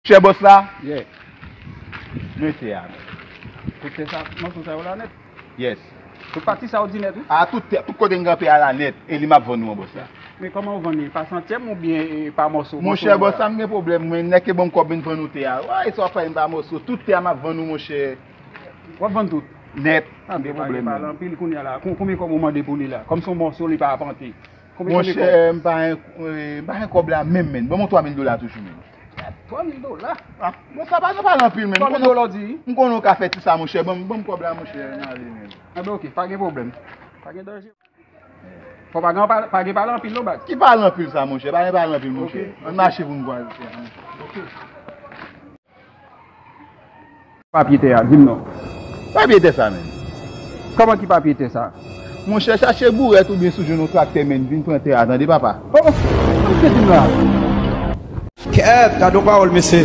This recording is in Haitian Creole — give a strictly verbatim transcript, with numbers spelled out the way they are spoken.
Chè bòs la? Yeah. Mete a. Tout tè sa, mòso sa yo la nèt? Yes. Tout pati sa yo di nèt, wi. A, tout tè, tout kote m kanpe a la nèt, e li m ap vann ou an bòs la. Men kòman ou vann li? Pa santyèm oubyen, e, pa mòso? Monchè, bòs la, m gen pwoblèm, mwen, nèg ke ban m kòb, m vann ou tè a. Ay, sa w ap fè m pa mòso. Tout tè a m ap vann ou, monchè. W ap vann tout? Nèt. A, m gen pwoblèm, pa gen anpil kounye a la. Kon-, konbyen kòb ou mande pou li la? Kòm se yon mòso, li pa apante. Konbyen, konbyen kòb? Monchè, m pa gen, e, m pa gen kòb la menm, menm. Ban m yon twa mil dola toujou, menm. Twa mil dola? A, bon, sa pa gen pale anpil, menm. Twa mil dola, w di? M konnen w ka fè ti sa, monchè. Ban m, ban m kòb la, monchè, n ale, menm. Enben, oke, pa gen pwoblèm. Pa gen danje. Fò pa gen, pa, pa gen pale anpil non, baz. Ki pale anpil sa, monchè? Pa gen pale anpil, monchè. Oke. Ann mache pou n kwaze tè a, monchè. Oke. Papye tè a, di m non. Papye tè sa menm? Kòman ki papye tè sa? Monchè, chache bourèt oubyen si w jwenn yon traktè, menm, vin pran tè a, tande, papa. Oh, oh, sa w di m la? Kèt, gad yon pawòl, mesye.